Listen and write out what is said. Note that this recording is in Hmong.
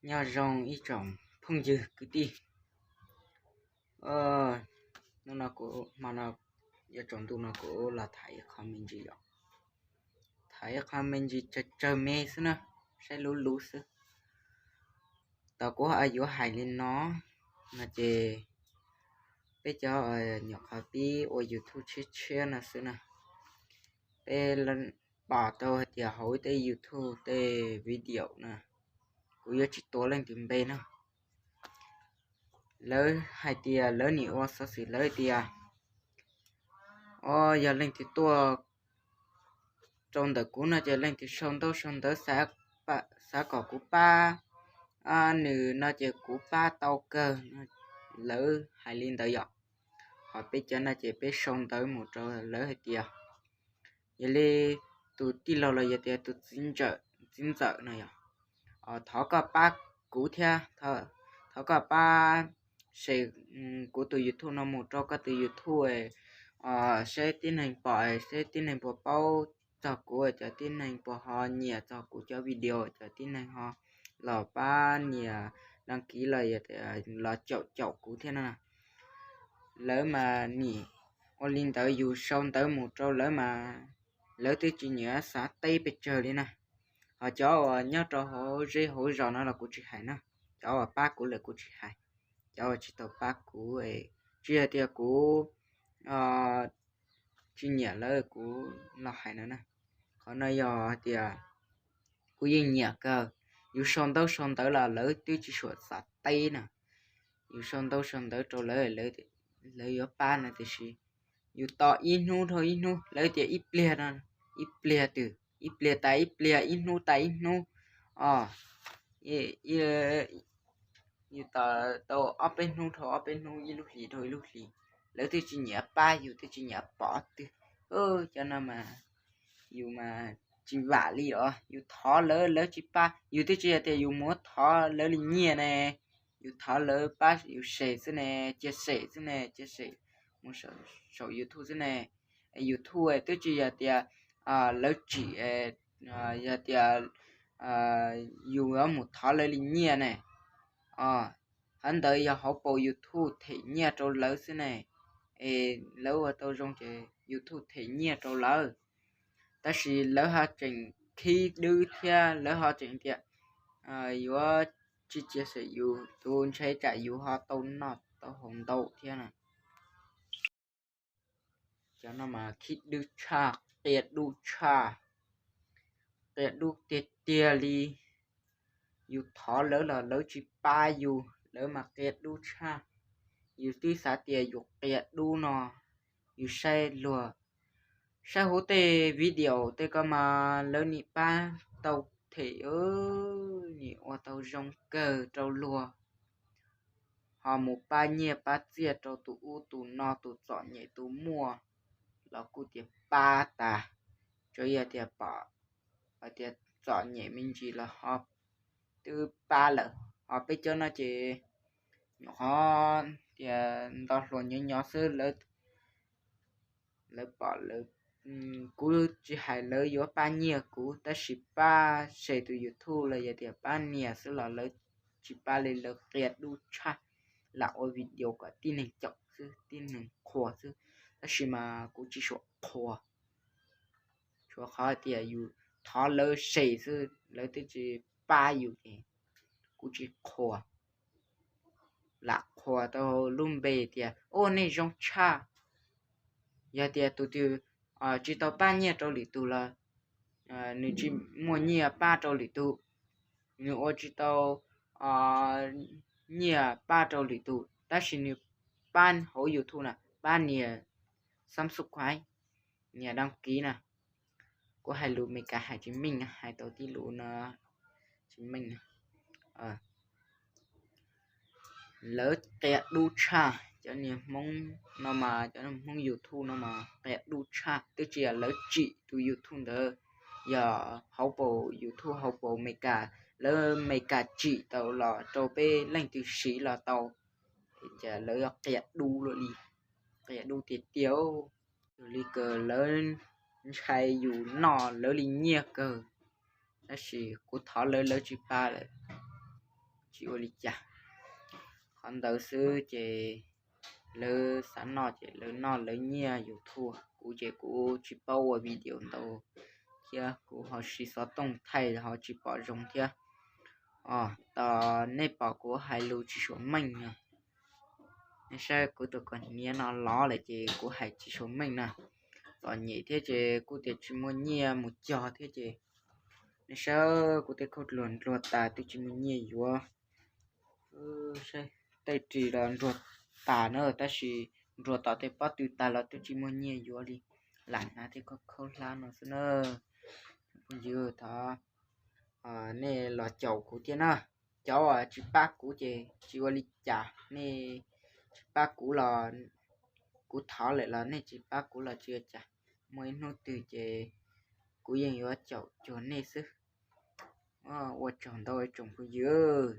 Nyob zoo ib tsoom phooj ywg kwv tij. Hnub no kuv, hmo no, yuav tsaus ntuj no kuv los tham ib qho me ntsis yom. Tham ib qho me ntsis tsawg tsawg me xwb na, saib luv luv xwb. Tau kuv yuav hais li no, no ces peb cov nyuam qhuav pib ua YouTube tshiab tshiab no xwb na, peb pom tau hais tias hauv tej YouTube tej video na, kuv yuav tsis tua leej twg npe na. Lawv hais tias lawv nim ua xov xwm lawv tias, o, yog leej twg tuaj rau ntawm kuv no ces leej twg sau ntaub sau ntawv xav kom kuv pab nws no ces kuv pab tau kawg. Lawv hais li ntawd yom. Ho peb cov no ces peb sau ntawv mus rau lawv hais tias, yog li tus tij laug los yog tias tus txiv ntxawm no yom, thov koj pab kuv thiab, thov koj pab share kuv tus YouTube no mus rau koj tus YouTube, saib tib neeg pom, saib tib neeg puas paub txog kuv, cov tib neeg puas ho nyiam txog kuv cov video, cov tib neeg ho los pab nias đăng ký los, los caum caum kuv thiab na. Lawv mas nim ua li ntawd, yus sau ntawv mus rau lawv mas lawv twb tsis nyiam xav teb pes tsawg li na. Ho cov uas nyob rau hauv zej hauv zos no los kuv tsis hais na, cov uas pab kuv lawm kuv tsis hais, cov uas tsis tau pab kuv, tsis yog tias kuv tsis nyiam lawv kuv los hais no na. Qhov no yog tias kuv yeej nyiam kawg, yus sau ntaub sau ntawv los lawv twb tsis suam xav teb na. Yus sau ntaub sau ntawv rau lawv, lawv yuav pab no tiam sis yus tos ib hnub dhau ib hnub, lawv tias ib pliag no, ib pliag twg, ib pliag tas ib pliag, ib hnub tas ib hnub, o, yus tos tau ob peb hnub dhau ob peb hnub, ib lub hlis dhau ib lub hlis, lawv twb tsis nyiam pab, yus twb tsis nyiam pov twg. Cov no mas yus mas tsis vam li os, yus thov lawv lawv tsis pab, yus twb tsis yog tias yus muab thov lawv li nyiaj ne, yus thov lawv pab yus share xwb ne, cia sem xwb ne, cia sem mus saum YouTube xwb ne. YouTube twb tsis yog tias lawv tsim, yog tias yus yuav mus thov lawv li nyiaj ne. Qhov ntawd yog hauv paus YouTube them nyiaj rau lawv xwb ne, es lawv ua tau zoo ces YouTube them nyiaj rau lawv. Tab sis lawv ho tseem khib dwb thiab lawv ho tseem tias yuav tsis cia sem yus, tus ntshe tsam yus ho tau noj tau haus ntau thiab na. Cov no mas khib dwb tshaj, qia dub tshaj, qia dub tiag tiag li. Yus thov lawv los lawv tsis pab yus, lawv mas qia dub tshaj. Yus twb xav tias yus qia dub no, yus saib luag, saib huv tej video tej ko mas lawv nim pab tau them, nim ua tau zoo kawg rau luag. Ho mus pab nyiaj pab txiaj rau tus ub tus no, tus txom nyem tus muaj los kuj tias pab tas. Tsuas yog tias pom hais tias txom nyem me ntsis los ho twb pab lawm. Ho peb cov no ces nyuam qhuav tias nto hluas nyob nyob xwb, lawv pom lawv, kuv tsis hais lawv yuav pab nyiaj kuv, tab sis pab share tus YouTube los yog tias pab nias xwb los lawv tsis pab li, lawv qia dub tshaj. Lam ua video kom tib neeg caum xwb, tib neeg qhuas xwb, tab sis mas kuv tsis suam qhuas. Tsuas qhov tias yus thov lawv share xwb, lawv twb tsis pab yus ces kuv tsis qhuas. Lam qhuas tau lub npe tias, o, nej zoo tshaj. Yog tias tus twg tsis tau pab nyiaj rau lwm tus los nws tsis muaj nyiaj pab rau lwm tus, nws ua tsis tau nyiaj pab rau lwm tus, tab sis nws pab hauv YouTube na, pab nias subscribe, nias đăng ký na. Kuv hais lus Meskas hais tsis meej, hais tau tib lus no tsis meej. Lawv qia dub tshaj, cov niag Hmoob no mas, cov Hmoob YouTube no mas qia dub tshaj, twb tsis yog lawv tsim tus YouTube ntawd, yog hauv paus YouTube hauv paus Meskas, lawv Meskas tsim tau los rau peb leej twg siv los tau, ces lawv qia dub luaj li, qia dub tiag tiag. Yog li kawg lawv ntshai yus noj lawv li nyiaj kawg, tab sis kuv thov lawv lawv tsis pab lawm. tsis ua li cas. Qhov ntawd xwb ces lawv xav noj ces lawv noj lawv nyiaj YouTube, kuv ces kuv tsis paub ua video ntau thiab kuv ho siv xov tooj thaij ho tsis pom zoo thiab. Os, tos nej pom kuv hais lus tsis suav meej no, nej saib kuv tus kom hniav no lov lawm ces kuv hais tsis suav meej na. Txom nyem thiab ces kuj tias tsis muaj nyiaj mus cog thiab ces nej saib kuv tej khauj dluag nruag tas twb tsis muaj nyiaj yuav. Saib tej ris los nruag tas na, tab sis nruag tom tej pob tw tas los twb tsis muaj nyiaj yuav li, lam hnav tej khauj khaub hlab no xwb na. Phooj ywg, thov nej los caum kuv thiab na. Cov uas tsis pab kuv ces tsis ua li cas, nej tsis pab kuv los kuv thov lawm los nej tsis pab kuv los tsis ua cas. Muaj ib hnub twg ces kuv yeej yuav caum cuag nej xwb. Ua tsaug ntau tsoom phooj ywg.